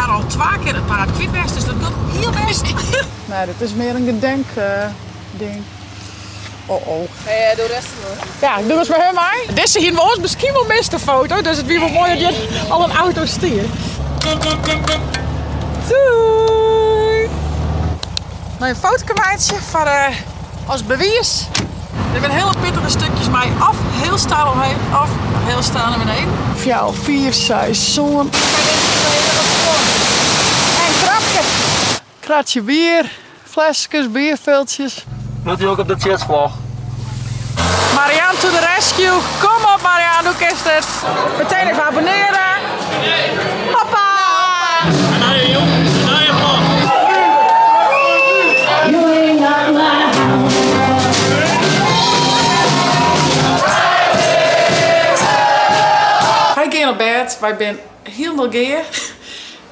ha al twa kear it paad kwyt west, dus dat giet hiel bêst. Nee, dit is mear in gedenkding. Oh oh. Hey, doe rêstich oan. Ja, doe ris mei har mei. Dizze hiene we oars miskien wol mist, de foto, dus it wie wol moai dat hjir al in auto stie. Doei! Mei in fotoke meitsje foar as bewiis. Der binne hiele pittige stukjes mei of hiel steil omheech of hiel steil nei beneden. Fjouwer, fiif, seis, sân. En krapke. Kratsje bier, fleskes, bierfiltsjes. Moat hy ook op de tsjitsvlog? Marianne to the rescue. Kom op Marianne, hoe kinst it? Meteen even abonneren. Hoppa! Nije jong, nije vlog. You ain't got my Wy gean op bêd, wy binne hielendal gear.